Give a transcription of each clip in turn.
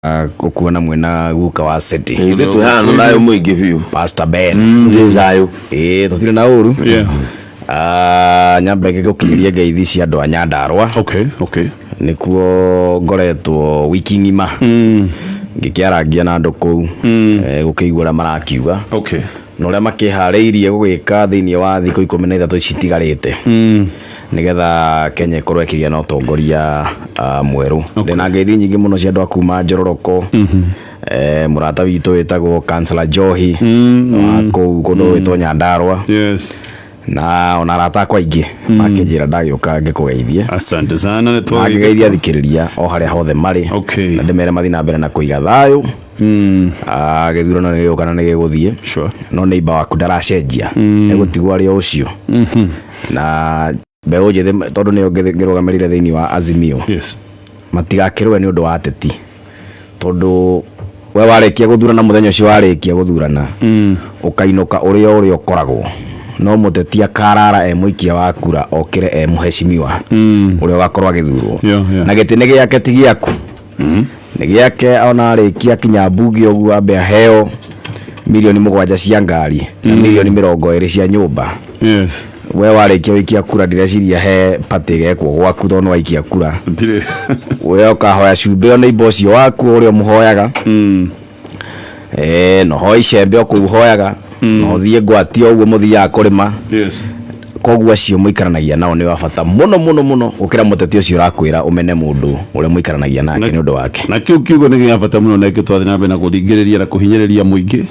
Gũkuona mwĩna guka wa City. Ithuĩ twĩ haha na thayũ mũingĩ biũ. Pastor Ben. Ndĩ thayũ. Ĩĩ, tũtirĩ na ũru. Ah, nyambe ngĩgũkinyĩrie ngeithi cia andũ a Nyandarũa. Nĩkuo ngoretwo wiki ng'ima ngĩkĩarangia na andũ kũu, gũkĩigua ũrĩa marakiuga na ũrĩa makĩharĩirie gũgĩka thĩinĩ wa thikũ 13 ici itigarĩte nĩgetha Kenya ĩkorwo ĩkĩgĩa na ũtongoria mwerũ. Ndĩna ngeithi nyingĩ mũno cia andũ a kuma Njororoko, mũrata witũ wĩtagwo Councillor Njohi wa kũu kũndũ gwĩtwo Nyandarũa. Na ona arata akwa aingĩ makĩnjĩra ndagĩũka ngĩkũgeithie. Asante sana nĩ Na twagĩka. ngĩgeithia athikĩrĩria o harĩa hothe marĩ. Na ndĩmere mathiĩ na mbere na kũiga thayũ. Ah, gĩthurano nĩ gĩgũka na nĩ gĩgũthiĩ. No neighbor waku ndaracenjia, egũtigwo arĩ o ũcio. Na mbeũ njĩthĩ, tondũ nĩyo ngĩrũgamĩrĩire thĩinĩ wa Azimio, matigakĩrũe nĩ ũndũ wa ateti, tondũ we warĩkia gũthurana, mũthenya ũcio warĩkia gũthurana, ũkainũka ũrĩa ũrĩa ũkoragwo. No mũteti akarara e mũikia wa kura, okĩre e mũhecimiwa ũrĩa ũgakorwo agĩthurwo. Na gĩtĩ nĩ gĩake, ti gĩaku, nĩ gĩake. Ona arĩkia kinya mbunge ũguo, ambe aheo mirioni 7 cia ngari na mirioni 20 cia nyũmba. We warĩkia gũikia kura, ndireciria he party ĩgekwo gwaku, tondũ nĩ waikia kura. Ndirĩ. We ũkahoya cumbĩ o neighbor ũcio waku ũrĩa ũmũhoyaga, no hoe icembe o kũu hoyaga, no ũthiĩ ngwati o ũguo mũthiaga kũrĩma. Koguo acio mũikaranagia nao nĩ wa bata mũno mũno mũno gũkĩra mũteti ũcio ũrakwĩra ũmene mũndũ ũrĩa mũikaranagia nake nĩ ũndũ wake. Na kĩu kiugo nĩ gĩa bata mũno, na kĩo twathiĩ na mbere na gũthingĩrĩria na kũhinyĩrĩria mũingĩ.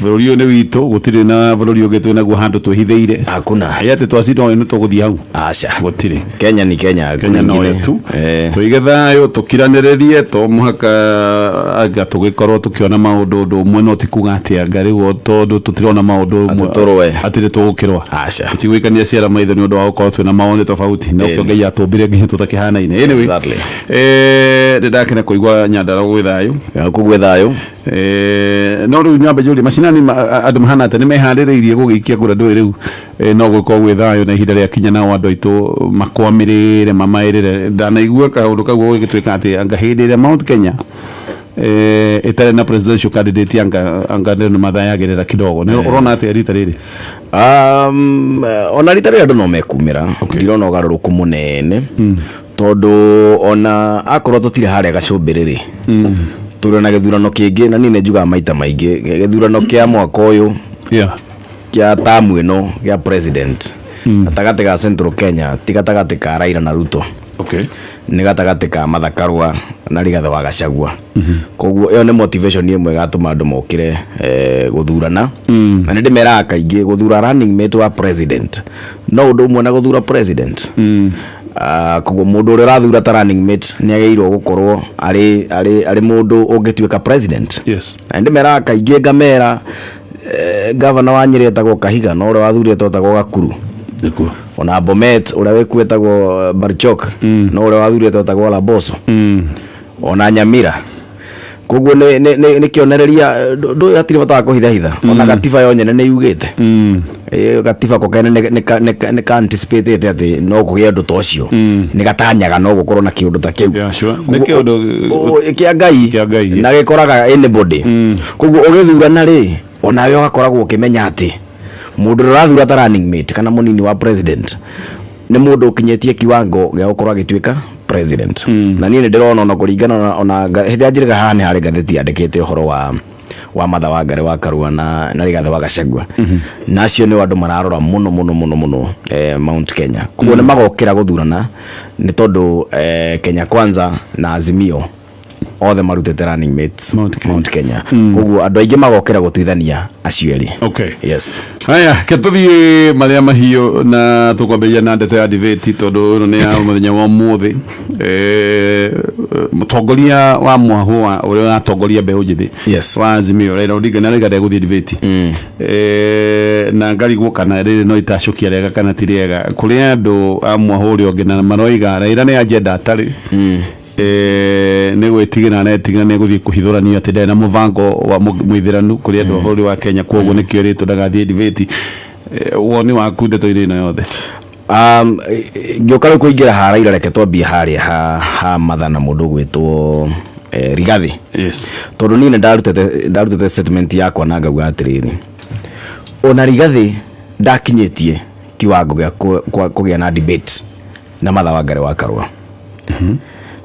Bũrũri ũyũ nĩ witũ, gũtirĩ na bũrũri ũngĩ twĩ naguo handũ twĩhithĩire. Hakuna. Ĩ atĩ twacinda ũyũ nĩ tũgũthiĩ hau? Aca. Gũtirĩ. Kenya ni Kenya, hakuna Kenya no ingine. yetu. Tũige thayũ, tũkiranĩrĩrie, to mũhaka anga tũgĩkorwo tũkĩona maũndũ ũndũ ũmwe, no ti kuga atĩ anga rĩu o tondũ tũtirona maũndũ ũmwe Atĩ tũrũe. Atĩ nĩ tũgũkĩrũa. Aca. Tũtigũikania ciara maitho nĩ ũndũ wa gũkorwo twĩna mawoni tofauti, no kĩo Ngai atũmbire nginya tũtakĩhanaine. Anyway, nĩ ndakena kũigua Nyandarũa gwĩ thayũ. Kũu gwĩ thayũ. No rĩu nyambe njũrie macinani, andũ mahana atĩa? Nĩ meharĩrĩirie gũgĩikia kura? Ndũĩ rĩu no gũkorwo gwĩ thayũ na ihinda rĩakinya nao andũ aitũ makwamĩrĩre mamaĩrĩre. Ndanaigua kaũndũ kau gũgĩtuĩka atĩ anga hĩndĩ ĩrĩa Mount Kenya ĩtarĩ na presidential candidate, anga andũ nĩ mathayagĩrĩra kidogo. Nĩ ũrona atĩa rita rĩrĩ? Ona rita rĩrĩ andũ no mekumĩra. Ndirona ũgarũrũku mũnene, tondũ ona akorwo tũtirĩ harĩa gacũmbĩrĩ rĩ, tũrĩ na gĩthurano kĩngĩ. Na niĩ nĩ njugaga maita maingĩ, gĩthurano kĩa mwaka ũyũ kĩa tamu ĩno gĩa president gatagatĩ ga Central Kenya ti gatagatĩ ka Raila na Ruto, nĩ gatagatĩ ka Martha Karua na Rigathĩ wa Gachagua. Koguo ĩyo nĩ motivation ĩmwe ĩgatũma andũ mokĩre gũthurana. Na nĩ ndĩmeraga kaingĩ, gũthura running mate wa president no ũndũ ũmwe na gũthura president. Ah, koguo mũndũ ũrĩa ũrathura ta running mate nĩ agĩrĩirwo gũkorwo arĩ mũndũ ũngĩtuĩka president. Na nĩ ndĩmeraga kaingĩ, ngamera gavana wa Nyĩrĩ etagwo Kahiga, no ũrĩa wathurĩtwo etagwo Gakuru. Ona Bomet ũrĩa wĩkuo etagwo Barchok, no ũrĩa wathurĩtwo etagwo Laboso. Ona Nyamira. Koguo nĩ kĩonereria, ndũĩ hatirĩ bata wa kũhithahitha. Ona gatiba yo nyene nĩ yugĩte. Gatiba ko kene nĩ ka anticipate atĩ no kũgĩe ũndũ ta ũcio, nĩ gatanyaga no gũkorwo na kĩũndũ ta kĩu. Yeah, sure. Nĩ kĩũndũ kĩa Ngai. Kĩa Ngai. Na gĩkoraga anybody. Koguo ũgĩthurana rĩ, onawe ũgakoragwo ũkĩmenya atĩ mũndũ ũrĩa ũrathura ta running mate kana mũnini wa president nĩ mũndũ ũkinyĩtie kiwango gĩa gũkorwo agĩtuĩka president. Na niĩ nĩ ndĩrona ona kũringana ona hĩndĩ ĩrĩa njĩrĩga haha, nĩ harĩ ngathĩti yandĩkĩte ũhoro wa Martha Wangari wa Karua na Rigathĩ wa Gachagua, na acio nĩo andũ mararora mũno mũno mũno mũno, Mount Kenya. Koguo nĩ magokĩra gũthurana, nĩ tondũ Kenya Kwanza na Azimio othe marutĩte running mates Mount Kenya. Mount Kenya. Koguo andũ aingĩ magokĩra gũtuithania acio erĩ. Yes. Haya, ke tũthiĩ marĩa mahiũ, na tũkwambĩrĩria na ndeto ya debate, tondũ ĩno nĩ ya mũthenya wa ũmũthĩ. Mũtongoria wa mwahũa ũrĩa ũratongoria mbeũ njĩthĩ wa Azimio, Raila Odinga, nĩ arauga ndegũthiĩ debate. Na ngarigwo kana rĩrĩ no itacũkia rĩega kana ti rĩega kũrĩ andũ a mwahũ ũrĩa ũngĩ, na maroiga Raila nĩ agenda atarĩ nĩ gwĩtigĩra aretigĩra nĩ gũthiĩ kũhithũranio atĩ ndarĩ na mũbango wa mũithĩranu kũrĩ andũ a bũrũri wa Kenya, koguo nĩkĩo ĩrĩtwo ndagathiĩ debate. Woni waku ndeto-inĩ ĩno yothe? Ngĩũka rĩu kũingĩra ha Raila, reke twambie harĩa ha Martha na mũndũ ũgwĩtwo Rigathi. Tondũ niĩ nĩ ndarutĩte statement yakwa na ngauga atĩrĩrĩ, ona Rigathi ndakinyĩtie kiwango gĩa kũgĩa na debate na Martha Wangari wa Karua.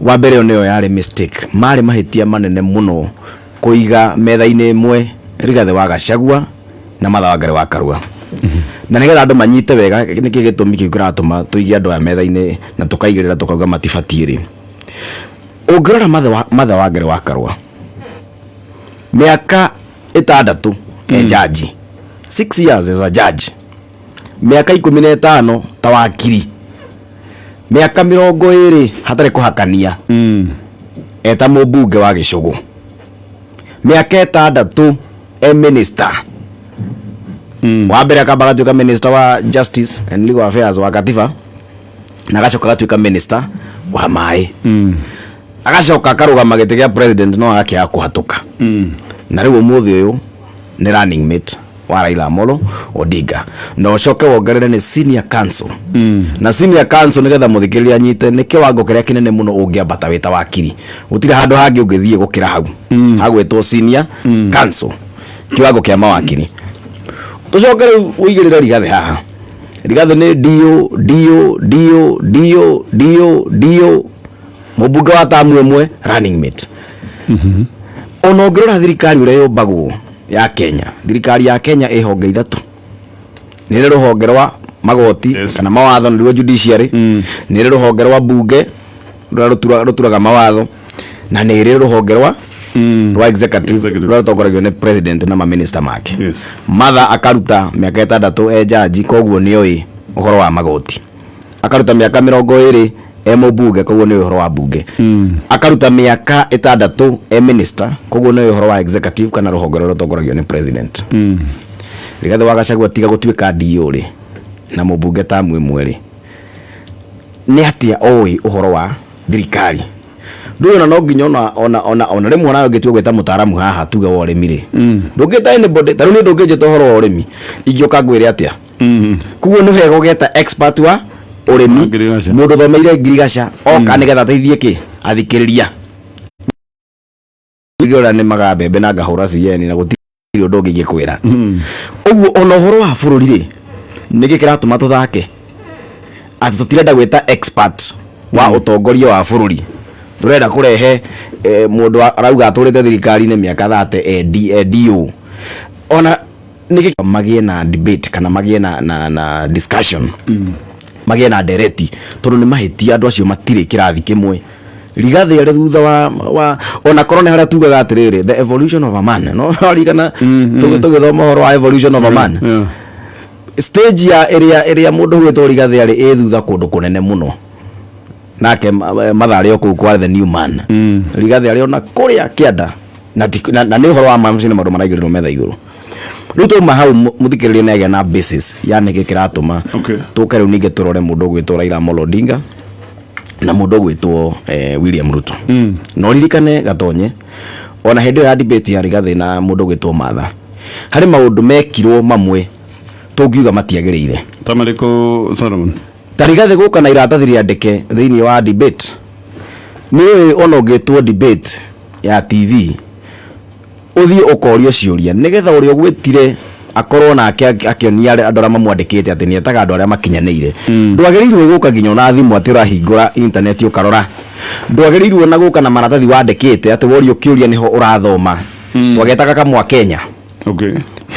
Wa mbere ĩyo nĩyo yarĩ mistake, marĩ mahĩtia manene mũno kũiga metha-inĩ ĩmwe Rigathi wa Gachagua na Martha Wangari wa Karua. Na nĩgetha andũ manyite wega nĩkĩ gĩtũmi kĩu kĩratũma tũige andũ aya metha-inĩ na tũkaigĩrĩra tũkauga matibatiĩ rĩ, ũngĩrora Martha Wangari wa Karua mĩaka 6 e judge, 6 years as a judge, mĩaka 15 ta wakiri, mĩaka 20 hatarĩ kũhakania eta mũmbunge wa gĩcũgũ, mĩaka 6 e minister. Wa mbere akamba agatuĩka minister wa justice and legal affairs wa katiba, na agacoka agatuĩka minister wa maĩ, agacoka akarũgama gĩtĩ gĩa president no agakĩaga kũhatũka. Na rĩu ũmũthĩ ũyũ nĩ running mate wa Raila Amolo Odinga, na ũcoke wongerere nĩ senior counsel. Na senior counsel, nĩgetha mũthikĩrĩria anyite, nĩ kĩwango kĩrĩa kĩnene mũno ũngĩambata wĩ ta wakiri. Gũtirĩ handũ hangĩ ũngĩthiĩ gũkĩra hau hagwĩtwo senior counsel, kiwango kĩa mawakiri. Tũcoke rĩu ũigĩrĩre Rigathi haha. Rigathi nĩ dio dio dio dio dio dio, mũmbunge wa tamu ĩmwe, running mate. Ona ũngĩrora thirikari ũrĩa yũmbagwo ya Kenya, thirikari ya Kenya ĩ honge ithatũ. Nĩ ĩrĩ rũhonge rwa magoti kana mawatho, nĩruo judiciary, nĩ ĩrĩ rũhonge rwa bunge rũrĩa rũturaga mawatho, na nĩ ĩrĩ rũhonge rwa executive, Executive. rũrĩa rũtongoragio nĩ president na maminista make. Martha akaruta mĩaka 6 e jaji, koguo nĩ oĩ ũhoro wa magoti. Akaruta mĩaka 20 e mũmbunge, koguo nĩ ũhoro wa bunge. Akaruta mĩaka 6 e minister, koguo nĩ ũhoro wa executive kana rũhonge rũrĩa rũtongoragio nĩ president. Rigathi wa Gachagua tiga gũtuĩka DO rĩ, na mũmbunge tamu ĩmwe rĩ, nĩ atĩa oĩ ũhoro wa thirikari? Ndũĩ ona no nginya ona rĩmwe onawe ũngĩtua gwĩta mũtaaramu haha tuge wa ũrĩmi rĩ, ndũngĩta anybody. Ta rĩu niĩ ndũngĩnjĩta ũhoro wa ũrĩmi, ingĩũka ngwĩre atĩa? Koguo nĩ wega ũgeta expert wa ũrĩmi, Ngirigaca. Mũndũ ũthomeire ngirigaca oka nĩgetha ateithie kĩ athikĩrĩria. Ũrĩa nĩmaga mbembe na ngahũra CN na gũtirĩ ũndũ ũngĩ ingĩkwĩra. Ũguo ona ũhoro wa bũrũri rĩ, nĩkĩ kĩratũma tũthake atĩ tũtirenda gwĩta expert wa ũtongoria wa bũrũri? Tũrenda kũrehe mũndũ arauga atũrĩte thirikari-inĩ mĩaka 30 e DO. Ona nĩkĩ magĩe na debate kana magĩe na discussion, magĩe na ndereti? Tondũ nĩ mahĩtia, andũ acio matirĩ kĩrathi kĩmwe. Rigathi arĩ thutha wa ona korwo nĩ harĩa tugaga atĩrĩrĩ, the evolution of a man, no ririkana tũgĩthoma ũhoro wa evolution of a man, stage ya ĩrĩa mũndũ ũgwĩtwo Rigathi arĩ ĩ thutha kũndũ kũnene mũno. Nake Martha arĩ o kũu kwa the new man. Rigathi arĩ ona kũrĩa kĩanda na nĩ ũhoro wa macio nĩ maũndũ maraigĩrĩrwo metha igũrũ. Rĩu twauma hau, mũthikĩrĩria nĩ agĩa na basis ya nĩkĩ kĩratũma tũke rĩu ningĩ tũrore mũndũ ũgwĩtwo Raila Amolo Odinga na mũndũ ũgwĩtwo William Ruto. Na ũririkane Gatonye, ona hĩndĩ ĩyo ya debate ya Rigathi na mũndũ ũgwĩtwo Martha, harĩ maũndũ mekirwo mamwe tũngiuga matiagĩrĩire. Ta marĩkũ, Solomon? Ta Rigathi gũka na iratathi rĩandĩke thĩinĩ wa debate. Nĩ ũĩ ona ũngĩtwo debate ya TV, ũthiĩ ũkorio ciũria nĩgetha ũrĩa ũgwĩtire akorwo nake akĩonia andũ arĩa mamwandĩkĩte atĩ nĩ etaga andũ arĩa makinyanĩire. Ndwagĩrĩirwo gũka nginya ona thimũ atĩ ũrahingũra intaneti ũkarora. Ndwagĩrĩirwo na gũka na maratathi wandĩkĩte atĩ worio kĩũria nĩho ũrathoma. Twagetaga kamwa Kenya.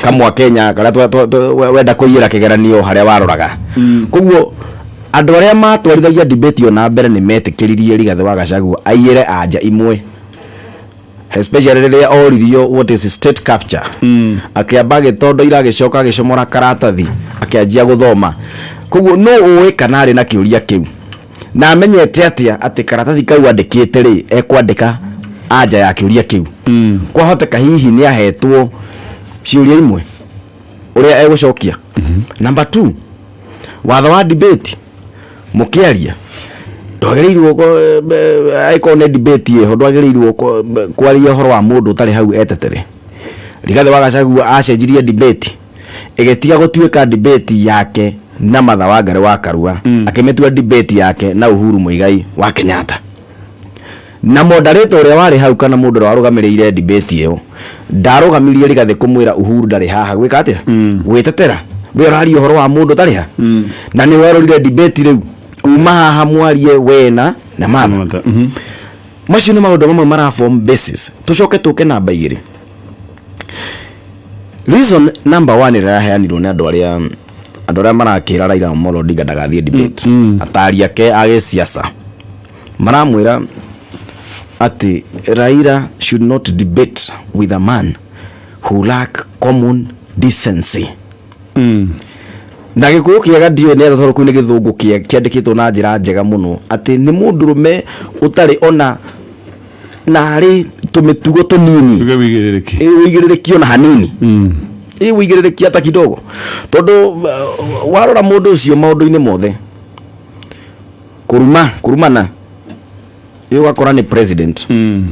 Kamwa Kenya karĩa wenda kũiyĩra kĩgeranio harĩa waroraga. Koguo andũ arĩa matwarithagia debate ĩyo na mbere nĩ metĩkĩririe Rigathi wa Gachagua aiyĩre anja imwe, especially rĩrĩa oririo what is state capture. Akĩamba agĩtondoira, agĩcoka agĩcomora karatathi, akĩanjia gũthoma. Koguo no ũĩ kana arĩ na kĩũria kĩu na amenyete atĩa atĩ karatathi kau andĩkĩte rĩ ekwandĩka anja ya kĩũria kĩu? Kwahoteka hihi nĩ ahetwo ciũria imwe ũrĩa egũcokia. Number 2, watho wa debate, mũkĩaria ndwagĩrĩirwo angĩkorwo nĩ debate ĩho, ndwagĩrĩirwo kwaria ũhoro wa mũndũ ũtarĩ hau etetere. Rigathi wa Gachagua acenjirie debate ĩgĩtiga gũtuĩka debate yake na Martha Wangari wa Karua, akĩmĩtua debate yake na Uhuru Muigai wa Kenyatta. Na moderator ũrĩa warĩ hau kana mũndũ ũrĩa warũgamĩrĩire debate ĩyo ndarũgamirie Rigathĩ kũmwĩra Uhuru ndarĩ haha gwĩka atĩa, gwĩtetera. We ũraria ũhoro wa mũndũ ũtarĩ ha, na nĩ werorire debate rĩu uma haha mwarie wena na Martha. Martha. Macio nĩ maũndũ mamwe mara form basis. Tũcoke tũke namba 2. Reason number 1 ĩrĩa yaheanirwo nĩ andũ arĩa marakĩra Raila Amolo Odinga ndagathiĩ debate, atari ake a gĩsiasa maramwĩra atĩ Raila should not debate with a man who lack common decency. Na gĩkũyũ kĩega ndiũĩ nĩ tondũ kũu nĩ gĩthũngũ kĩandĩkĩtwo na njĩra njega mũno, atĩ nĩ mũndũrũme ũtarĩ ona narĩ tũmĩtugo tũnini. Tuge wĩigĩrĩrĩki. Ĩ, wĩigĩrĩrĩki ona hanini. Ĩ, wĩigĩrĩrĩki hata kidogo, tondũ warora mũndũ ũcio maũndũ-inĩ mothe, kũruma, kũrumana, ĩ, ũgakora nĩ president, nĩ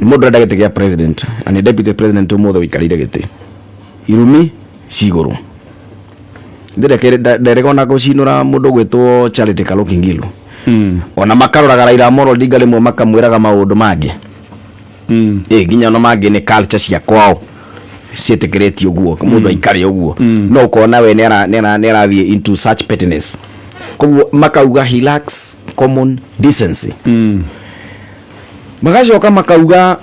mũndũ ũrenda gĩtĩ gĩa president na nĩ deputy president ũmũthĩ ũikarĩire gĩtĩ, irumi cigũrũ. Nderega ona gũcinũra mũndũ ũgwĩtwo Charity Kaluki Ngilu, ona makaroraga Raila Amolo Odinga rĩmwe makamwĩraga maũndũ mangĩ. Ĩ, nginya ona mangĩ nĩ culture cia kwao ciĩtĩkĩrĩtie ũguo mũndũ aikare ũguo, no ũkona we nĩ arathiĩ into such pettiness. Koguo makauga he lacks common decency. Magacoka makauga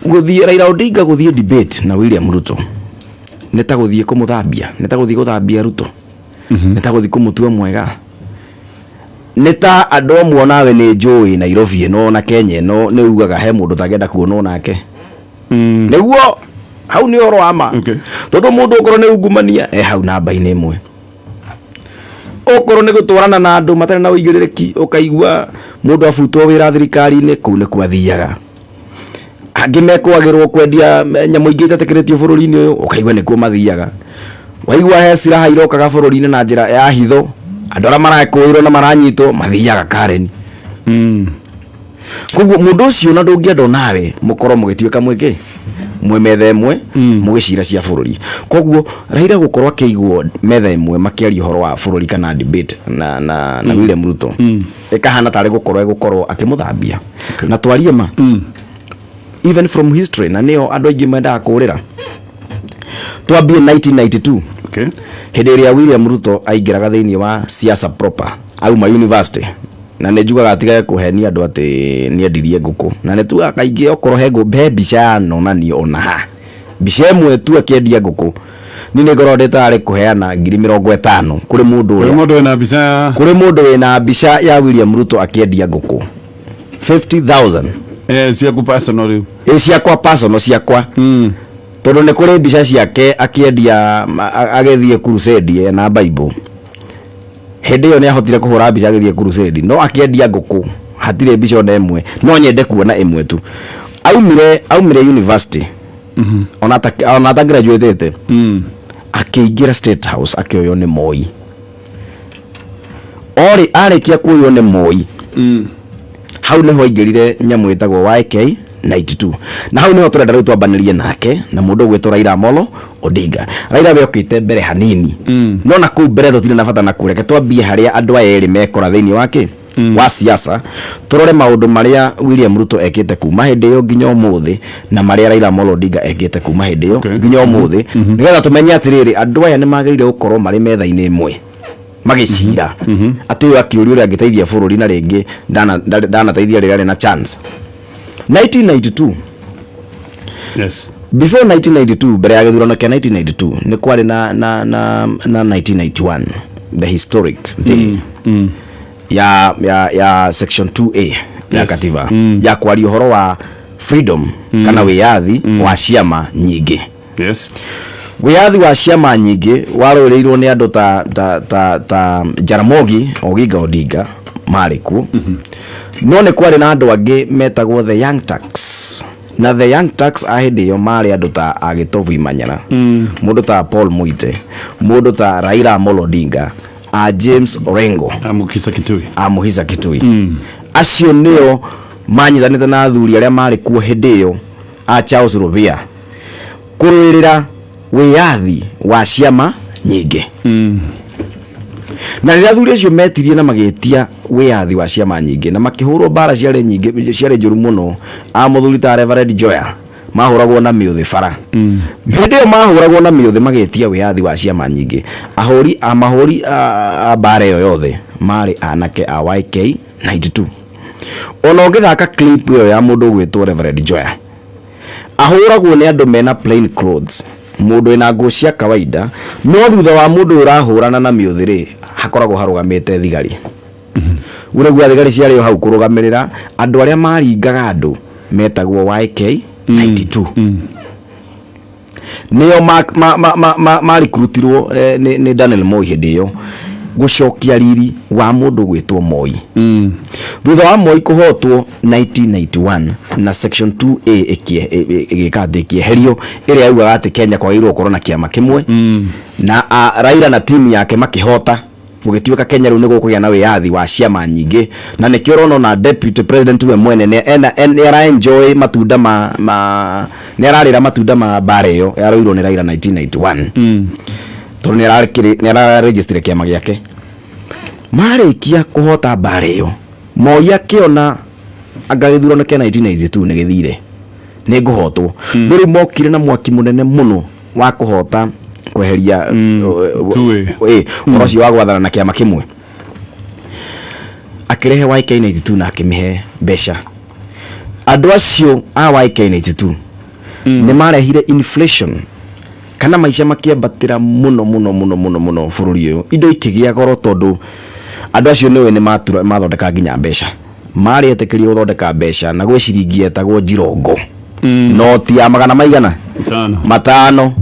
gũthiĩ Raila Odinga gũthiĩ debate na William Ruto nĩ ta gũthiĩ kũmũthambia, nĩ ta gũthiĩ gũthambia Ruto, nĩ ta gũthiĩ kũmũtua mwega, nĩ ta andũ amwe nawe nĩ njũĩ Nairobi ĩno na Kenya ĩno nĩ ugaga he mũndũ ũtangĩenda kuonwo nake. Nĩguo hau nĩ ũhoro wa ma. Tondũ mũndũ okorwo nĩ ungumania e hau namba-inĩ ĩmwe, okorwo nĩ gũtwarana na andũ matarĩ na ũigĩrĩrĩki, ũkaigua mũndũ abutwo wĩra thirikari-inĩ kũu nĩkuo athiaga, angĩ mekwagĩrwo kwendia nyamũ ingĩ itetĩkĩrĩtio bũrũri-inĩ ũyũ, ũkaigua nĩkuo mathiaga. Waigua he silaha irokaga bũrũri-inĩ na njĩra ya hitho, andũ arĩa marakũĩrwo na maranyitwo mathiaga Karen. Koguo mũndũ ũcio na ndũngĩenda onawe mũkorwo mũgĩtuĩka mwĩkĩ mwĩ metha ĩmwe mũgĩcira cia bũrũri. Koguo Raila gũkorwo akĩigwo metha ĩmwe makĩaria ũhoro wa bũrũri kana debate na William Ruto ĩkahana tarĩ gũkorwo egũkorwo akĩmũthambia. Na twarie ma, even from history, na nĩyo andũ aingĩ mendaga kũrĩra, twambie 1992, hĩndĩ ĩrĩa William Ruto aingĩraga thĩinĩ wa siasa proper auma university. Na nĩ njugaga atigage kũhenia andũ atĩ nĩ endirie ngũkũ, na nĩ tugaga kaingĩ okorwo he mbica yanonanio ona ha mbica ĩmwe tu akĩendia ngũkũ, niĩ nĩ ngoragwo ndĩ tayarĩ kũheana 50,000 kũrĩ mũndũ Kũrĩ ũrĩa mũndũ wĩna mbica. Kũrĩ mũndũ wĩna mbica ya William Ruto akĩendia ngũkũ 50,000. Ciaku personal rĩu? Ĩ, ciakwa personal, ciakwa, tondũ nĩ kũrĩ mbica ciake akĩendia agĩthiĩ crusade na Bible. Hĩndĩ ĩyo nĩ ahotire kũhũra mbica agĩthiĩ crusade, no akĩendia ngũkũ hatirĩ mbica ona ĩmwe. No nyende kuona ĩmwe tu. Aumire university ona ta graduatete, akĩingĩra State House akĩoywo nĩ Moi. Orĩ arĩkia kuoywo nĩ Moi, hau nĩho aingĩrire nyamũ ĩtagwo YK 92, na hau nĩho tũrenda rĩu twambanĩrie nake na mũndũ ũgwĩtwo Raila Amolo Odinga. Raila we okĩte mbere hanini, no na kũu mbere tũtirĩ na bata na kũu. Reke twambie harĩa andũ aya erĩ mekora thĩinĩ wa kĩ wa siasa, tũrore maũndũ marĩa William Ruto ekĩte kuma hĩndĩ ĩyo nginya ũmũthĩ na marĩa Raila Amolo Odinga ekĩte kuma hĩndĩ ĩyo nginya ũmũthĩ, nĩgetha tũmenye atĩrĩrĩ, andũ aya nĩ magĩrĩire gũkorwo marĩ metha-inĩ ĩmwe magĩcira atĩ ũyũ akĩũria ũrĩa angĩteithia bũrũri na rĩngĩ ndanateithia rĩrĩa arĩ na chance. 1992. Before 1992, mbere ya gĩthurano kĩa 1992, nĩ kwarĩ na 1991, the historic day ya section 2A ya katiba ya kwaria ũhoro wa freedom kana wĩyathi wa ciama nyingĩ. Wĩyathi wa ciama nyingĩ warũĩrĩirwo nĩ andũ ta Jaramogi Oginga Odinga marĩ kuo, no nĩ kwarĩ na andũ angĩ metagwo the Young Turks, na the Young Turks a hĩndĩ ĩyo marĩ andũ ta Agĩtovu Imanyara, mũndũ ta Paul Muite, mũndũ ta Raila Amolo Odinga, a James Orengo, Amukisa Kitui. A Muhisa Kitui. Acio nĩo manyitanĩte na athuri arĩa marĩ kuo hĩndĩ ĩyo a Charles Rubia kũrũĩrĩra wĩyathi wa ciama nyingĩ. Na rĩrĩa athuri acio metirie na magĩtia wĩyathi wa ciama nyingĩ na makĩhũrwo mbara ciarĩ nyingĩ, ciarĩ njũru mũno, a mũthuri ta Reverend Joya mahũragwo na mĩũthĩ bara. Hĩndĩ ĩyo mahũragwo na mĩũthĩ magĩtia wĩyathi wa ciama nyingĩ, ahũri a mahũri a mbara ĩyo yothe marĩ anake a YK 92. Ona ũngĩthaka clip ĩyo ya mũndũ ũgwĩtwo Reverend Joya, ahũragwo nĩ andũ mena plain clothes, mũndũ wĩna nguo cia kawaida, no thutha wa mũndũ ũyũ ũrahũrana na mĩũthĩ rĩ, hakoragwo harũgamĩte thigari. Ũraigua thigari ciarĩ o hau kũrũgamĩrĩra andũ arĩa maringaga andũ metagwo YK 92. Nĩo marikrutirwo nĩ Daniel Moi hĩndĩ ĩyo gũcokia riri wa mũndũ gwĩtwo Moi. Thutha wa Moi kũhotwo 1991 na section 2A ĩgĩka atĩ ĩkĩeherio, ĩrĩa yaugaga atĩ Kenya kwagĩrĩirwo gũkorwo na kĩama kĩmwe, na Raila na timu yake makĩhota, gũgĩtuĩka Kenya rĩu nĩ gũkũgĩa na wĩyathi wa ciama nyingĩ. Na nĩkĩo ũrona ona deputy president we mwene nĩ ara enjoy matunda ma nĩ ararĩra matunda ma mbara ĩyo yarũirwo nĩ Raila 1991, tondũ nĩ araregistire kĩama gĩake. Marĩkia kũhota mbara ĩyo, Moi akĩona anga gĩthurano kĩa 1992 nĩ gĩthire, nĩ ngũhotwo. No rĩu mokire na mwaki mũnene mũno wa kũhota kweheria 2A. Ũhoro ũcio wa gwathana na kĩama kĩmwe. Akĩrehe YK92 na akĩmĩhe mbeca. Andũ acio a YK92 nĩ marehire inflation, kana maica makĩambatĩra mũno mũno mũno mũno mũno bũrũri ũyũ, indo ikĩgĩa goro, tondũ andũ acio nĩwe nĩ mathondeka nginya mbeca, marĩ etĩkĩrie gũthondeka mbeca na gwĩ ciringi yetagwo njirongo, noti ya magana maigana? Matano. Matano.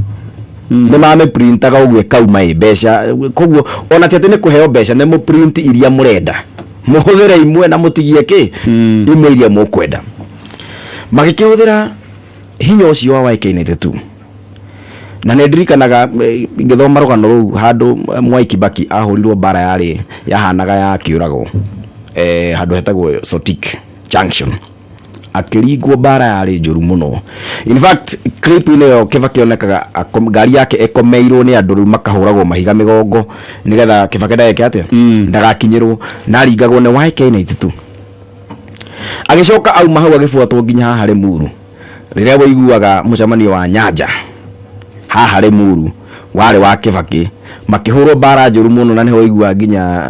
Nĩ mamĩprintaga ũguo ĩkauma ĩ mbeca. Koguo ona ti atĩ nĩ kũheo mbeca, nĩ mũprint iria mũrenda, mũhũthĩre imwe na mũtigie kĩ imwe iria mũkwenda. Magĩkĩhũthĩra hinya ũcio wa YK92. Na nĩ ndirikanaga ngĩthoma rũgano rũu handũ, Mwai Kibaki ahũrirwo mbara yarĩ yahanaga ya kĩũrago, handũ hetagwo Sotik Junction, akĩringwo mbara yarĩ njũru mũno. In fact, clip-inĩ ĩyo Kibaki onekaga ngari yake ĩkomeirwo nĩ andũ, rĩu makahũragwo mahiga mĩgongo nĩgetha Kibaki ndageke atĩa, ndagakinyĩrwo, na aringagwo nĩ YK92. Agĩcoka auma hau agĩbuatwo nginya haha Limuru. Rĩrĩa wĩiguaga mũcemanio wa Nyanja haha Limuru warĩ wa Kibaki, makĩhũrwo mbara njũru mũno, na nĩho ũiguaga nginya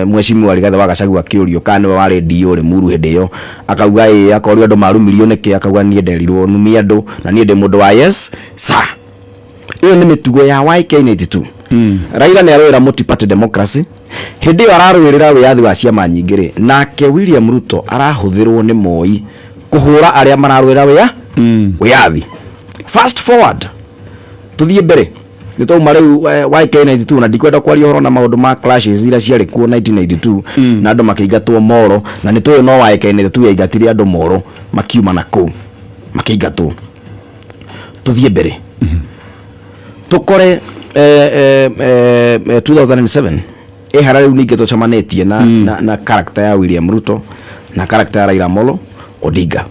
mheshimiwa Rigathĩ wa Gachagua akĩũrio kana nĩwe warĩ DO Limuru hĩndĩ ĩyo, akauga ĩĩ. Akorio andũ marumirio nĩkĩ, akauga niĩ nderirwo numie andũ na niĩ ndĩ mũndũ wa yes sir. Ĩyo nĩ mĩtugo ya YK92. Raila nĩ arũĩra multi-party democracy hĩndĩ ĩyo ararũĩrĩra wĩyathi wa ciama nyingĩ rĩ, nake William Ruto arahũthĩrwo nĩ Moi kũhũra arĩa mararũĩra wĩyathi. Fast forward, tũthiĩ mbere, nĩ twauma rĩu YK92, na ndikwenda kwaria ũhoro na maũndũ ma clashes iria ciarĩ kuo 1992 na andũ makĩingatwo Moro, na nĩ tũĩ no YK92 yaingatire andũ Moro makiuma na kũu makĩingatwo. Tũthiĩ mbere tũkore 2007 ĩhara rĩu ningĩ tũcemanĩtie na character ya William Ruto na character ya Raila Amolo Odinga.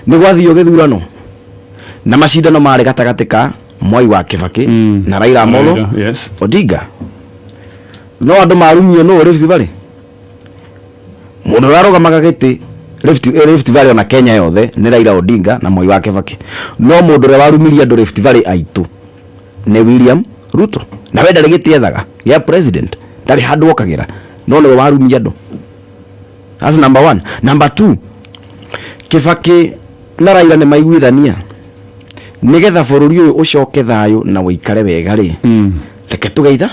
Nĩ gwathio gĩthurano na macindano marĩ gatagatĩ ka Mwai wa Kibaki na Raila Amolo Raila, yes. Odinga. No andũ marumio nũ Rift Valley, mũndũ ũrĩa arũgamaga gĩtĩ Rift Valley ona Kenya yothe nĩ Raila Odinga na Moi wa Kibaki, no mũndũ ũrĩa warumirie andũ Rift Valley aitũ nĩ William Ruto, na we ndarĩ gĩtĩ ethaga gĩa president, ndarĩ handũ okagĩra, no nĩwe warumia andũ. That's number one. Number two, Kibaki na Raila nĩ maiguithania nĩgetha bũrũri ũyũ ũcoke thayũ na ũikare wega rĩ, reke tũgeitha,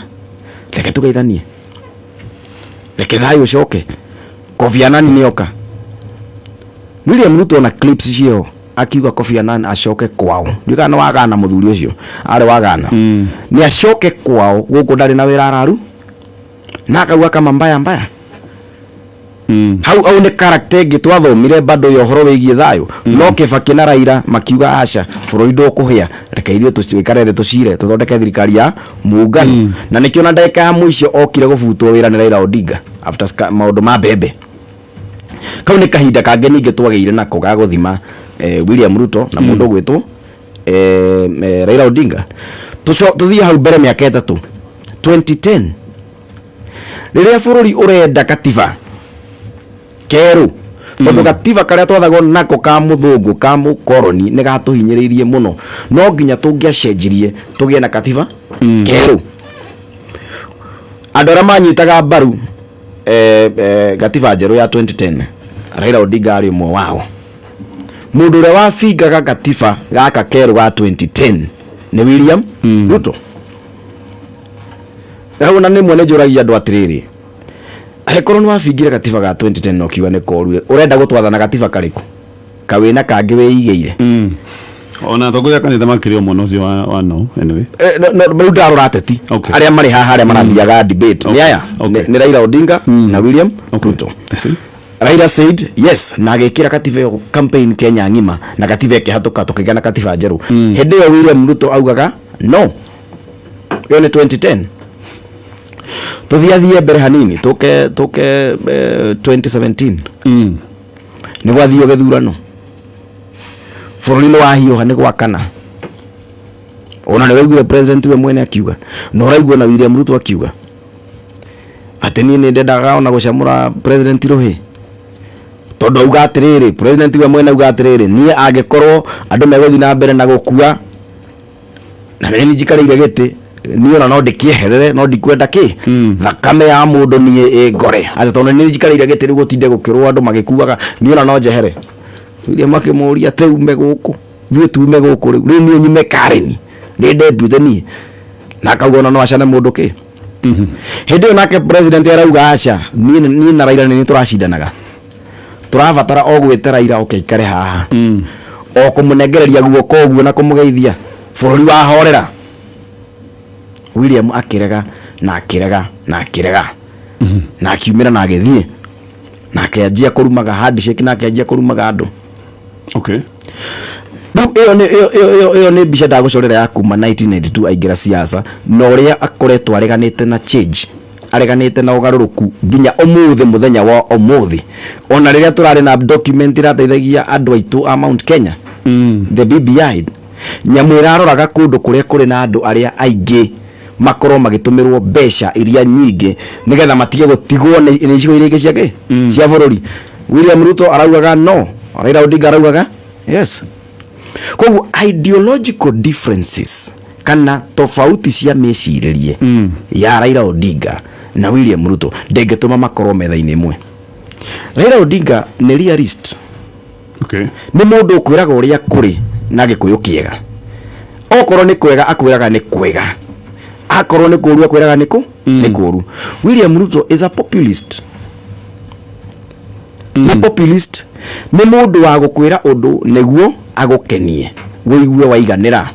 reke tũgeithanie, reke thayũ ũcoke. Kofi Annan nĩoka. William Ruto na clips ciĩho akiuga Kofi Annan acoke kwao. Ndiũĩ kana nĩ wa Ghana, mũthuri ũcio arĩ wa Ghana, nĩ acoke kwao, gũkũ ndarĩ na wĩra araru, na akauga kama mbaya mbaya. Hau au nĩ character ĩngĩ twathomire bado ya ũhoro wĩgiĩ thayũ. No Kibaki na Raila makiuga aca, bũrũri ndũkũhĩa, reke ithuĩ tũikare thĩ tũcire tũthondeke thirikari ya muungano. Na nĩkĩo na ndagĩka ya mũico okire gũbutwo wĩra nĩ Raila Odinga after maũndũ ma mbembe. Kau nĩ kahinda kangĩ ningĩ twagĩire nako ga gũthima William Ruto na mũndũ ũgwĩtwo Raila Odinga. Tũthiĩ hau mbere mĩaka 3, 2010. Rĩrĩa bũrũri ũrenda katiba kerũ, tondũ gatiba karĩa twathagwo nako ka mũthũngũ, ka mũkoroni, nĩ gatũhinyĩrĩirie mũno, no nginya tũngĩacenjirie tũgĩe na katiba kerũ. Andũ arĩa manyitaga mbaru gatiba njerũ ya 2010, Raila Odinga arĩ ũmwe wao. Mũndũ ũrĩa wabingaga gatiba gaka kerũ ga 2010 nĩ William Ruto. Rĩu na nĩmwe nĩ njũragia andũ atĩrĩrĩ, angĩkorwo nĩ wabingire gatiba ga 2010 na ũkiuga nĩ koru, ũrenda gũtwathana gatiba karĩkũ kawĩna kangĩ wĩigĩire? Ona atongoria a kanitha makĩrĩ o mwena ũcio wa no anyway. No, rĩu ndarora ateti arĩa marĩ haha, arĩa marathiaga debate nĩ aya. Nĩ Raila Odinga na William Ruto. I see. Raila said yes na agĩkĩra katiba ĩyo campaign Kenya ng'ima, na katiba ĩkĩhatũka, tũkĩgĩa na katiba njerũ. Hĩndĩ ĩyo William Ruto augaga no. Ĩyo nĩ 2010. Tũthiathie mbere hanini, tũke 2017. Nĩ gwathio gĩthurano, bũrũri nĩ wahiũha nĩ gwakana. Ona nĩ waiguire president we mwene akiuga, na ũraigua na William Ruto akiuga atĩ niĩ nĩ ndendaga ona gũcamũra president rũhĩ, tondũ auga atĩrĩrĩ, president we mwene auga atĩrĩrĩ, niĩ angĩkorwo andũ megũthiĩ na mbere na gũkua na nĩ njikarĩire gĩtĩ, niĩ ona no ndĩkĩeherere, no ndikwenda kĩ thakame ya mũndũ niĩ ĩngore, atĩ tondũ nĩ njikarĩire gĩtĩ rĩu gũtinde gũkĩrwo andũ magĩkuaga, niĩ ona no njehere. William akĩmũria atĩ ume gũkũ, ithuĩ tume gũkũ rĩu, rĩu niĩ nyume Karen ndĩ deputy niĩ, na akauga ona no acane mũndũ kĩ. Hĩndĩ ĩyo nake president arauga aca, niĩ na Raila nĩ tũracindanaga, tũrabatara o gwĩta Raila oke aikare haha, o kũmũnengereria guoko ũguo na kũmũgeithia, bũrũri wahorera. William akĩrega na akĩrega na akĩrega na akiumĩra na agĩthiĩ na akĩanjia kũrumaga handshake na akĩanjia kũrumaga andũ. Rĩu ĩyo nĩ mbica ndagũcorera ya kuma 1992 aingĩra siasa, na ũrĩa akoretwo areganĩte na change, areganĩte na ũgarũrũku nginya ũmũthĩ, mũthenya wa ũmũthĩ, ona rĩrĩa tũrarĩ na document ĩrateithagia andũ aitũ a Mount Kenya, the BBI, nyamũ ĩraroraga kũndũ kũrĩa kũrĩ na andũ arĩa aingĩ makorwo magĩtũmĩrwo mbeca iria nyingĩ nĩgetha matige gũtigwo nĩ icigo iria ingĩ cia kĩ cia bũrũri. William Ruto araugaga no, Raila Odinga araugaga yes. Koguo ideological differences kana tofauti cia mĩcirĩrie ya Raila Odinga na William Ruto ndĩngĩtũma makorwo metha-inĩ ĩmwe. Raila Odinga nĩ realist. Nĩ mũndũ ũkwĩraga ũrĩa kũrĩ na Gĩkũyũ kĩega. Okorwo nĩ kwega akwĩraga nĩ kwega, akorwo nĩ kũru akwĩraga nĩ kũru. William Ruto is a populist. Nĩ populist, nĩ mũndũ wa gũkwĩra ũndũ nĩguo agũkenie, wĩigue waiganĩra,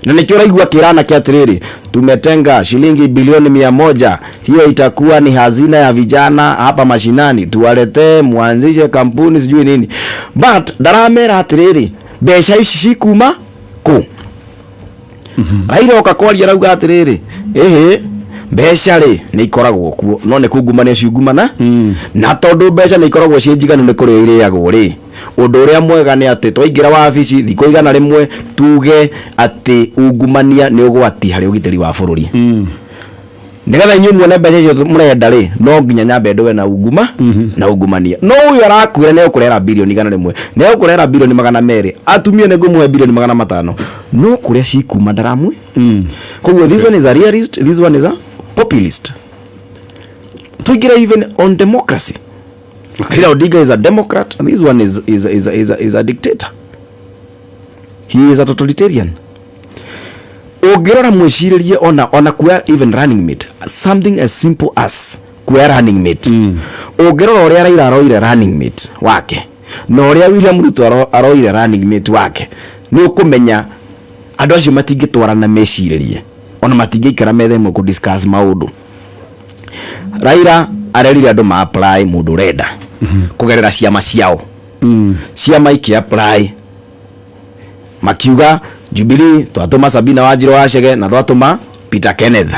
na nĩkĩo ũraigua kĩrana kĩa atĩrĩrĩ, tumetenga shilingi bilioni 100, hiyo itakuwa ni hazina ya vijana hapa mashinani, tuwaletee muanzishe kampuni, sijui nini, but ndaramera atĩrĩrĩ, mbeca ici cikuma kũ? Raila oka kwaria arauga atĩrĩrĩ, ĩhĩ, mbeca rĩ nĩ ikoragwo kuo, no nĩ kungumania ciungumana, na tondũ mbeca nĩ ikoragwo ciĩ njiganu nĩ kũrĩa irĩagwo rĩ, ũndũ ũrĩa mwega nĩ atĩ twaingĩra wabici thikũ 100 tuge atĩ ungumania nĩ ũgwati harĩ ũgitĩri wa bũrũri. Nĩgetha inyuĩ muone mbeca icio mũrenda rĩ, no nginya nyambe ndũe na unguma na ungumania. No ũyũ arakwĩra nĩ egũkũrehera bilioni 100, nĩ egũkũrehera bilioni 200, atumia nĩ ngũmũhe bilioni 500, no kũrĩa cikuma ndaramwe. Koguo this one is a realist, this one is a populist. Tuingire even on democracy. Raila Odinga is a democrat and this one is a dictator. He is a totalitarian. Ũngĩrora mwĩcirĩrie, ona kuoya even running mate, something as simple as kuoya running mate, ũngĩrora ũrĩa Raila aroire running mate wake na ũrĩa William Ruto aroire running mate wake, nĩ ũkũmenya andũ acio matingĩtwarana mecirĩrie, ona matingĩikara metha ĩmwe kũ discuss maũndũ. Raila arerire andũ ma apply mũndũ ũrenda kũgerera ciama ciao. Ciama ikĩ apply makiuga Jubilee twatũma Sabina Wanjirũ Wachege na twatũma Peter Kenneth,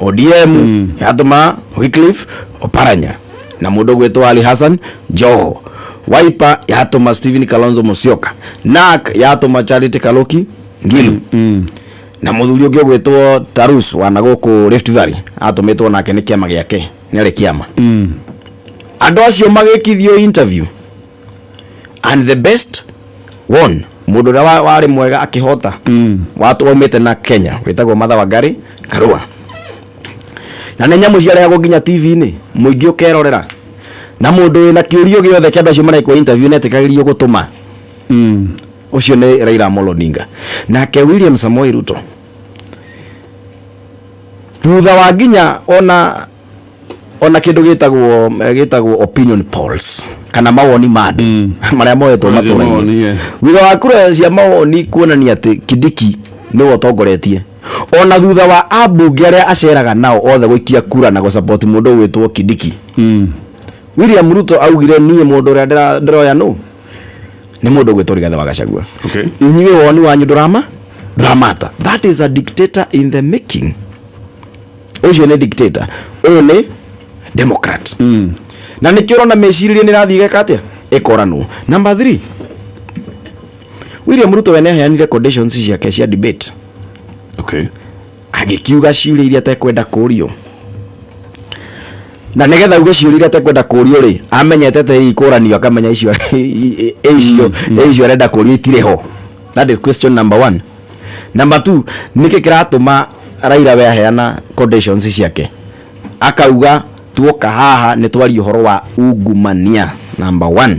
ODM yatũma Wycliffe Oparanya na mũndũ gwĩtwo Ali Hassan Joho, Wiper yatũma Stephen Kalonzo Musyoka, NARC yatũma Charity Kaluki Ngilu. Na mũthuri ũngĩ ũgwĩtwo Tarus wa na gũkũ Rift Valley atũmĩtwo nake nĩ kĩama gĩake, nĩ arĩ kĩama. Andũ acio magĩkithio interview and the best won. Mũndũ ũrĩa warĩ mwega akĩhota. Waumĩte na Kenya wĩtagwo Martha Wangari Karua. Na nĩ nyamũ ciarehagwo nginya TV-inĩ, mũingĩ ũkerorera, na mũndũ wĩna kĩũrio gĩothe kĩa andũ acio marekwo interview nĩetĩkagĩrio gũtũma. Ũcio nĩ Raila Amolo Odinga. Nake William Samoei Ruto, thutha wa nginya ona kĩndũ gĩtagwo opinion polls kana mawoni ma andũ marĩa moetwo Kura cia matũra-inĩ, mawoni, yes. Thutha wa kura cia mawoni kuonania atĩ Kindiki nĩwe ũtongoretie, ona thutha wa ambunge arĩa aceraga nao othe gũikia kura na gũsupport mũndũ ũgwĩtwo Kindiki, William Ruto augire, "Niĩ mũndũ ũrĩa ndĩroya nũ nĩ mũndũ ũgwĩtwo Rigathĩ wa Gachagua. Inyuĩ woni wanyu ndũramata." That is a dictator in the making. Ũcio nĩ dictator, ũyũ nĩ democrat. Na nĩkĩo ũrona mĩcirĩrie nĩ ĩrathiĩ ĩgeka atĩa, ĩkoranwo. Number 3, William Ruto we nĩaheanire conditions ciake cia debate. Agĩkiuga ciũria iria atekwenda kũrio, na nĩgetha uge ciũria iria atekwenda kũrio rĩ, amenyete atĩ ikũranio, akamenya icio arenda kũrio itirĩ ho. That is question number one. Number two, nĩkĩ kĩratũma Raila we aheana conditions ciake, akauga tuoka haha nĩ twarie ũhoro wa ungumania number one,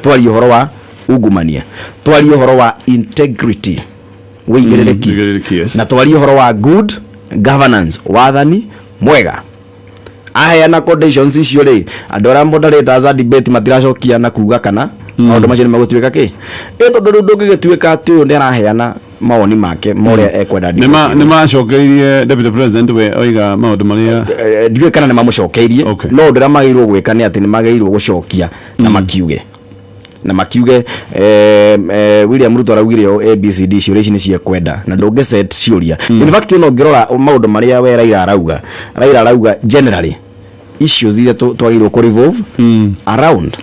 twarie ũhoro wa ungumania, twarie ũhoro wa integrity, wĩigĩrĩrĩki, Wĩigĩrĩrĩki, yes. na twarie ũhoro wa good governance, wathani mwega. Aheana conditions icio rĩ, andũ arĩa moderators a debate matiracokia na kuga kana maũndũ macio nĩ megũtuĩka kĩ ĩ, tondũ rĩu ndũngĩgĩtuĩka atĩ ũyũ nĩ araheana mawoni make ma ũrĩa ekwenda debate. Nĩ macokeirie deputy president, we oiga maũndũ marĩa Ndiũĩ kana nĩ mamũcokeirie. No ũndũ ũrĩa magĩrĩirwo gwĩka nĩ atĩ nĩ magĩrĩirwo gũcokia na makiuge William Ruto araugire o ABCD, ciũria ici nĩ ciekwenda, na ndũngĩ set ciũria. In fact, ona ũngĩrora maũndũ marĩa we Raila arauga, Raila arauga generally issues iria twagĩrĩirwo kũ revolve around.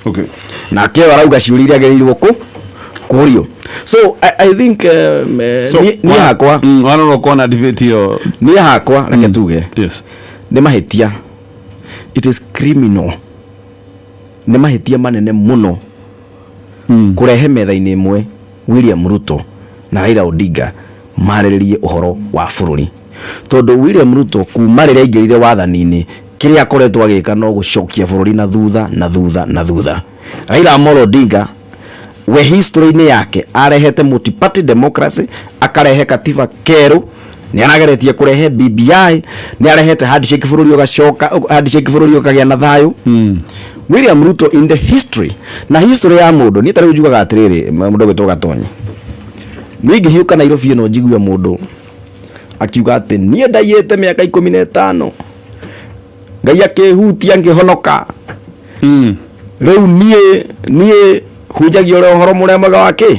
Nake ũyũ arauga ciũria iria agĩrĩirwo kũ kũrio. So I think So, niĩ hakwa warora ũkona debate ĩyo niĩ hakwa reke tuge nĩ mahĩtia, it is criminal, nĩ mahĩtia manene mũno kũrehe metha-inĩ ĩmwe William Ruto na Raila Odinga marĩrĩrie ũhoro wa bũrũri, tondũ William Ruto kuma rĩrĩa aingĩrire wathani-inĩ, kĩrĩa akoretwo agĩka no gũcokia bũrũri na thutha na thutha na thutha. Raila Amolo Odinga we history-inĩ yake arehete multi-party democracy, akarehe katiba kerũ, nĩ arageretie kũrehe BBI, nĩ arehete handshake, bũrũri ũgacoka handshake, bũrũri ũkagĩa na thayũ. William Ruto in the history na history ya mũndũ, niĩ ta rĩu njugaga atĩrĩrĩ, mũndũ ũgwĩtwo Gatonyi, niĩ ingĩhiũka Nairobi ĩno njigue mũndũ akiuga atĩ niĩ ndaiyĩte mĩaka 15, Ngai akĩhutia ngĩhonoka, rĩu niĩ hunjagia ũrĩa ũhoro mũrĩa mwega wa kĩ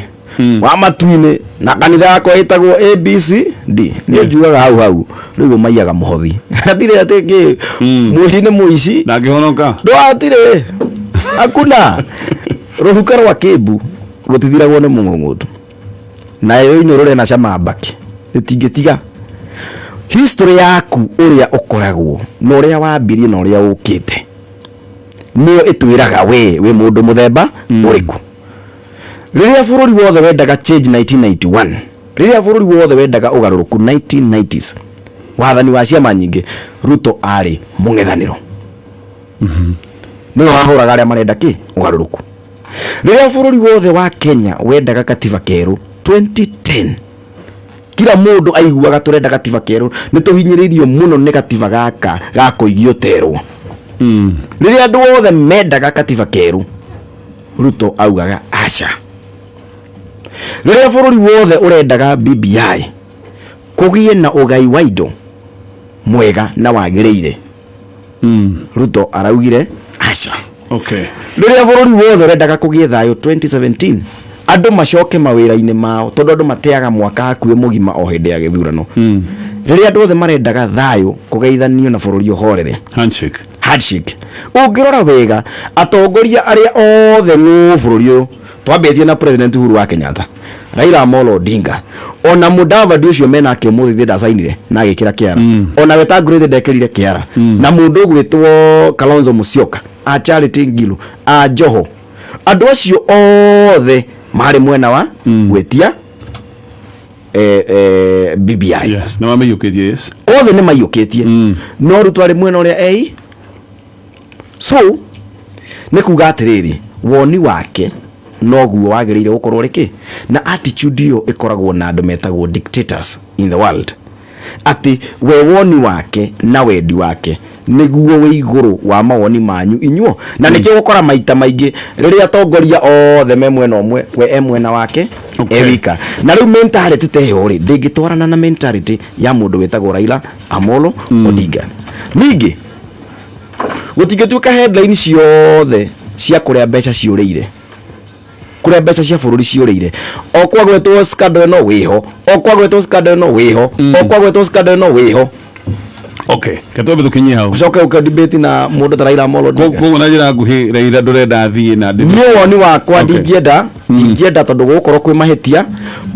wa matu-inĩ, na kanitha yakwa ĩtagwo ABCD, niĩ njugaga hau hau rĩu ũmaiyaga mũhothi, hatirĩ atĩ kĩ mũici nĩ mũici. Ndangĩhonoka. Ndwatirĩ hakuna rũhuka rwa kĩmbu rũtithiragwo nĩ mũng'ũng'ũndũ nayo inũ rũrĩ na cama mbaki rĩtingĩtiga. History yaku, ũrĩa ũkoragwo na ũrĩa wambirie na ũrĩa ũkĩte, nĩyo ĩtwĩraga we wĩ mũndũ mũthemba ũrĩkũ. Rĩrĩa bũrũri wothe wendaga change 1991, rĩrĩa bũrũri wothe wendaga ũgarũrũku 1990s, wathani wa ciama nyingĩ, Ruto arĩ mũng'ethanĩro, nĩwe wahũraga arĩa marenda kĩ ũgarũrũku. Rĩrĩa bũrũri wothe wa Kenya wendaga katiba kerũ 2010, kila mũndũ aiguaga tũrenda gatiba kerũ, nĩ tũhinyĩrĩirio mũno nĩ gatiba gaka gakũigio terwo. Rĩrĩa andũ othe mendaga katiba kerũ, Ruto augaga aca. Rĩrĩa bũrũri wothe ũrendaga BBI, kũgĩe na ũgai wa indo mwega na wagĩrĩire, Ruto araugire aca. Rĩrĩa bũrũri wothe ũrendaga kũgĩe thayũ 2017, andũ macoke mawĩra-inĩ mao, tondũ andũ mateaga mwaka hakuhĩ mũgima o hĩndĩ ya gĩthurano, rĩrĩa andũ othe marendaga thayũ kũgeithanio na bũrũri ũhorere, Handshake. Handshake. Ũngĩrora wega, atongoria arĩa othe ng'ũ bũrũri ũyũ Twambĩtie na President Uhuru wa Kenyatta, Raila Amolo Odinga, ona Mudavadi ũcio menake ũmũthĩ thĩ ndacainire na agĩkĩra kĩara, ona Wetangula ndekĩrire kĩara, na mũndũ ũgwĩtwo Kalonzo Musyoka, a Charity Ngilu, a Joho, andũ acio othe marĩ mwena wa gwĩtia BBI. Yes, nĩ mamĩiyũkĩtie, yes. Othe nĩ maiyũkĩtie, no Ruto arĩ mwena ũrĩa ei. So nĩ kuga atĩrĩrĩ, woni wake noguo wagĩrĩire gũkorwo rĩkĩ, na attitude ĩyo ĩkoragwo na andũ metagwo dictators in the world, atĩ we woni wake na wendi wake nĩguo wĩ igũrũ wa mawoni manyu inyuo. Na nĩkĩo gũkora maita maingĩ rĩrĩa atongoria othe me mwena ũmwe, we e mwena wake e wika. Na rĩu mentality ta ĩyo rĩ, ndĩngĩtwarana na mentality ya mũndũ wĩtagwo Raila Amolo Odinga. Ningĩ gũtingĩtuĩka headline ciothe cia kũrĩa mbeca ciũrĩire, kũrĩa mbeca cia bũrũri ciũrĩire, o kwagwetwo scandal ĩno wĩho, o kwagwetwo scandal ĩno wĩho, o kwagwetwo scandal ĩno wĩho. Okay, ketwambe tũkinyie hau. Ũcoke ũke debate na mũndũ ta Raila Amolo Odinga. Koguo na njĩra nguhĩ, Raila ndũrenda athiĩ na Niĩ woni wakwa, ndingĩenda tondũ gũgũkorwo kwĩ mahĩtia.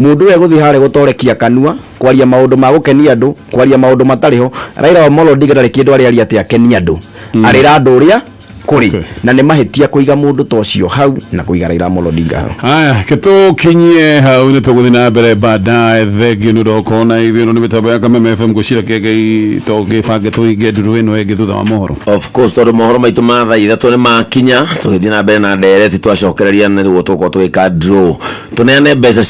Mũndũ ũyũ egũthiĩ harĩa gũtorekia kanua, kwaria maũndũ ma gũkenia andũ, kwaria maũndũ matarĩ ho. Raila Amolo Odinga ndarĩ kĩndũ arĩaria atĩ akenie andũ, arĩra andũ ũrĩa kũrĩ. Na nĩ mahĩtia kũiga mũndũ ta ũcio hau na kũiga Raila Amolo Odinga hau. Haya, ketũkinyie hau, nĩ tũgũthiĩ na mbere baadaye. Thengio nĩ ũndũ wa gũkorwo na ithuĩ. Ĩno nĩ mĩtambo ya Kameme FM. Ngwĩciria kĩengei tũgĩbange tũhinge nduru ĩno ĩngĩ thutha wa mohoro. Of course, tondũ mohoro maitũ ma thaa 3 nĩ makinya, tũgĩthiĩ na mbere na ndereti, twacokereria nĩguo tũgũkorwo tũgĩka draw, tũneane mbeca.